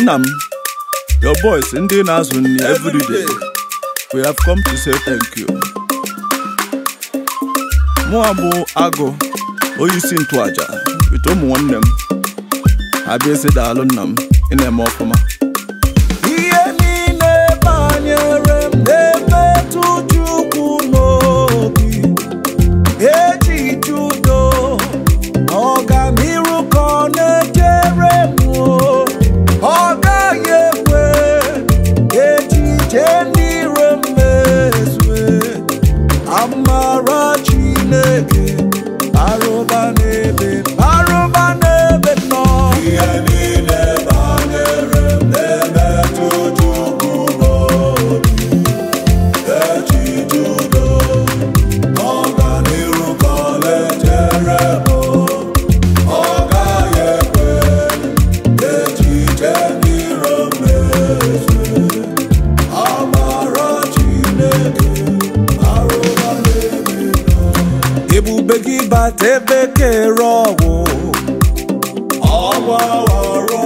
Nna m, your boys ndị na-azụ nri every day. We have come to say thank you. Mụa bụ Agụ, onye isi ntụaja, with ụmụ nwanne m. Abịa ezi daalụ nna m, ị na-eme ọfụma. Ihe niile banyere m na-emetụ Chukwu n'obi. Echiche udo, ọganiru ka ọ na-echere m. Ọ gaghị ekwe echiche ndị iro m mezue. Amara Chineke arụba n'ebe, arụba n'ebe nọ. Ihe niile banyere m na-emetụ Chukwu n'obi. Echiche udo, ọganiru ka ọ na-echere m. Ọ gaghị ekwe echiche ndị iro m mezue. Amara Chineke arụba n'ebe nọ. Ebube gị bata ebe kere ọgwụ. Ọ gbaghara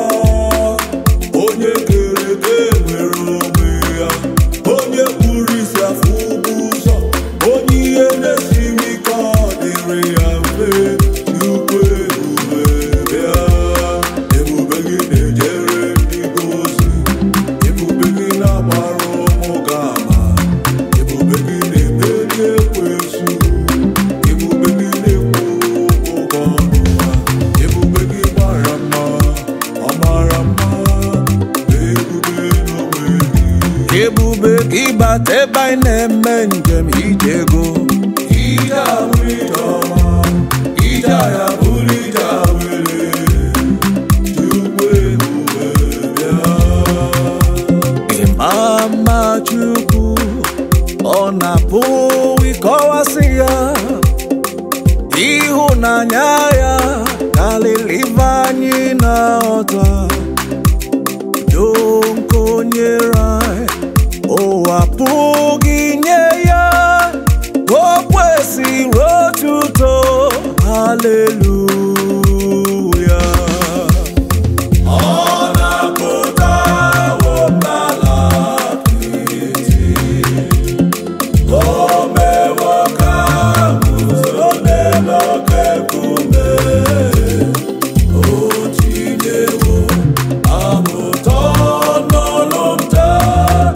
onye kere eke nwere onwe ya, onye kpuru isi afọ ugwu ụzọ, onye ihe na-esiri ike ọ dịrị ya mfe. Chukwu ebube bịa, ebube gị na-ejere ndị gị ozi, ebube gị na-agbara ụmụ gị ama, ebube gị na-emeri ekwensu, ebube gị na-ekwu ụmụ gị ọnụ ha, ebube gị mara mma, ọ mara mma, ebube n'onwe gị. Ebube gị bata ebe anyị na-eme njem ije ego. Ije abụ ije ọma, ije ya bụrụ ije awere, Chukwu ebube bịa. Ịma mma Chukwu, ọ na-apụ ịkọwasị ya. Ịhụnanya ya karịrị ife anyị na-aghọta. Udo nke o nyere anyị, ụwa apụghị inye ya. O kwesịrị otuto, haleluya. Ọ na-apụtawo m n'ala apịtị, o mewo ka m guzo n'elu oke nkume. O tinyewo abụ ụtọ n'ọnụ m taa,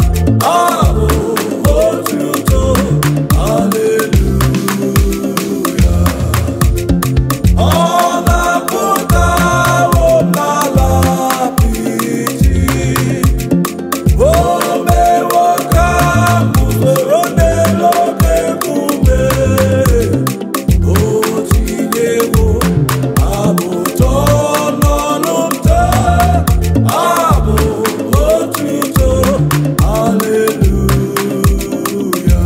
abụ otuto, haleluya. Ọ na-apụtawo m n'ala apịtị, o mewo ka m guzoro n'elu oke nkume. O tinyewo abụ ụtọ n'ọnụ m taa, abụ otuto, haleluya.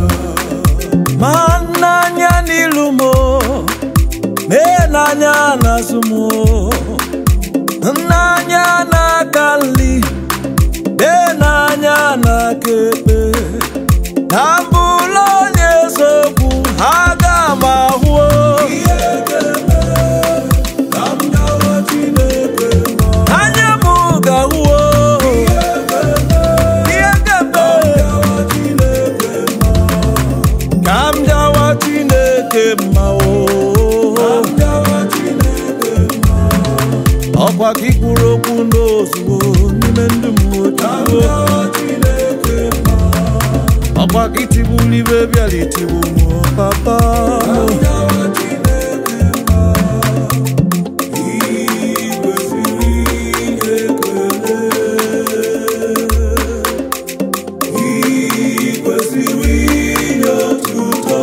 Ma n'anya n'ilu m, mee n'anya n'azụ m, n'anya n'aka nri, mee n'anya n'aka ekpe. Na mbụlụ onye eziokwu, aga m ahụ. Ihe ga-eme ka m gawa Chineke mma. Anya m ga-ahụ. Ihe ga-eme Ihe ga-eme gawa Chineke mma. ka m gawa Chineke mma o. Gawa Chineke mma. Ọkwa ka ikwuru okwu n'ozugbo n'ime ndụ m otuo. Gawa Chineke mma. Ọkwa ka itigburu ibe bịara itigbu m papa. Gawa Chineke mma. I kwesịrị inye ekele. I kwesịrị inye otuto.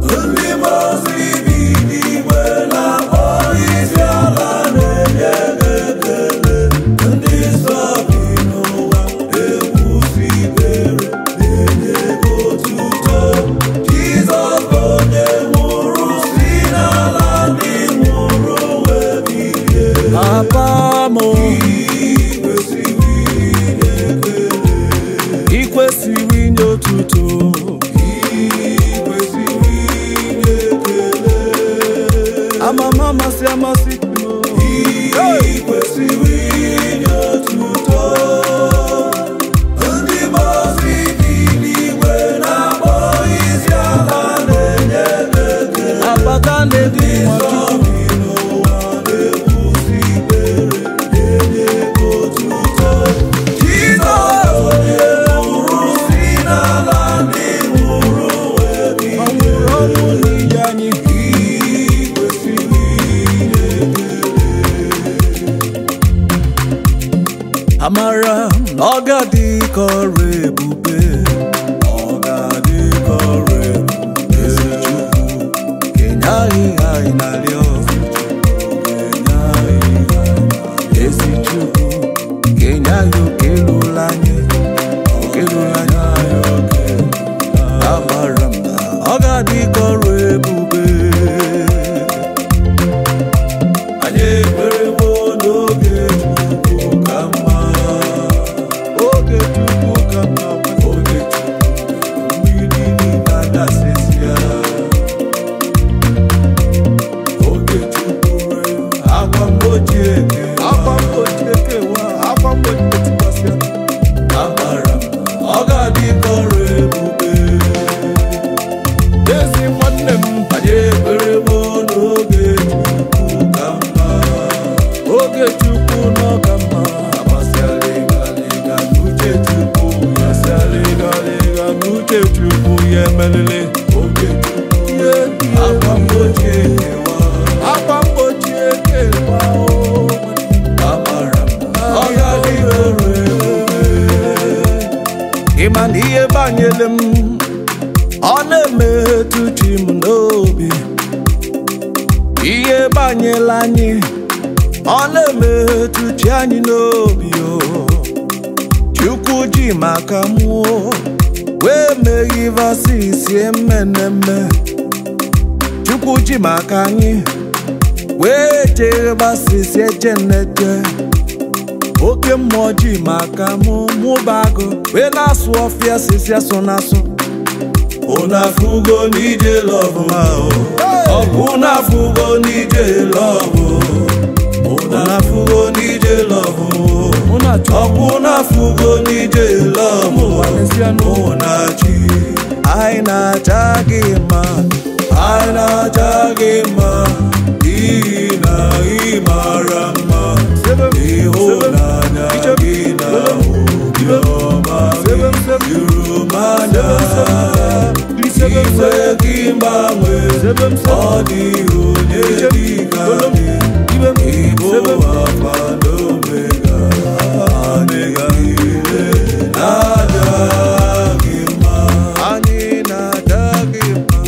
Ndị mmụọ ozi bi n'igwe na-akpọ isi ala na-enye gị ekele. Ndị nsọ bi n'ụwa ekwusi ikpere na-enye gị otuto. Jizọs bụ onye nwụrụ si n'ala ndị nwụrụ wee bilie. Papa m, I kwesịrị inye ekele. ị kwesịrị inye otuto. I kwesịrị inye ekele. Amama amasị amasị. I kwesịrị inye Amara na ọ ga-adị ka ọrụ ebube, ọ ga-adị ka ọrụ ebube. Ezi Chukwu kenye anyị ihe anyị na-arịọ, kenye anyị ihe anyị na-arịọ. Ezi Chukwu kenye anyị oke ruru anyị, oke ruru anyị. Amara m na ọ ga-adị ka ọrụ ebube. Anyị ekwerewo n'oge Chukwu ka mma, oge Chukwu ka mma, oge Chukwu mmiri na-adasịsị ya. Oge Chukwu akwa mgbochi eke, akwa mgbochi ekewa, akwa mgbochi etikwasịa. Amara m na ọ ga-adị ka ọrụ ebube. Ezi nwanne m, anyị ekwerewo n'oge Chukwu ka mma, oge Chukwu nọ ka mma. Agbasịalịgalịga n'uche Chukwu ya, sịalịgalịga n'uche Chukwu ya emelele. Oge Chukwu akwa mgbochi ekewa, akwa mgbochi ekewa o. Amara m na ọ ga-adị ka ọrụ ebube. Ị ma na ihe banyere m, ọ na-emetụ chi m n'obi. Ihe banyere anyị, ọ na-emetụ chi anyị n'obi o. Chukwu ji maka mụọ wee mee ivasisi emeneme. Chukwu ji maka anyị wee chebasisi echeneche. Oke mmụọ ji maka mụ mụba agụ wee na-asụ ọfịa sisi asụ na-asụ. Unu afụgo n'ije love ma o, ọkụ unu afụgo n'ije love o. Unu afụgo n'ije love o, ọkụ unu afụgo n'ije love o. Mụ na chi anyị na-aja gị mma, anyị na-aja gị mma, n'ihi na ị mara mma. Ịhụnanya gị na obiọma gị juru m anya. Inwe gị mgbanwe, ọ dịghị onye dị ka gị. Ị bụ Alfa na Omega, anyị niile na-aja gị mma. Anyị na-aja gị mma,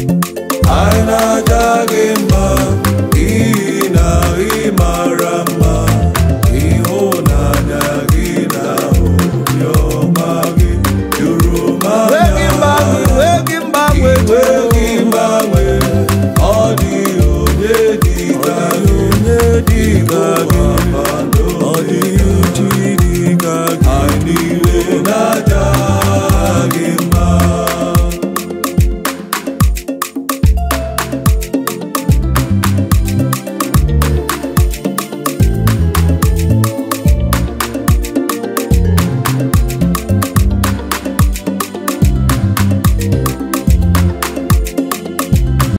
anyị na-aja gị mma, n'ihi na ị mara mma. Ịhụnanya gị na obiọma gị juru m anya. Enweghị mgbanwe, ọ dịghị onye dị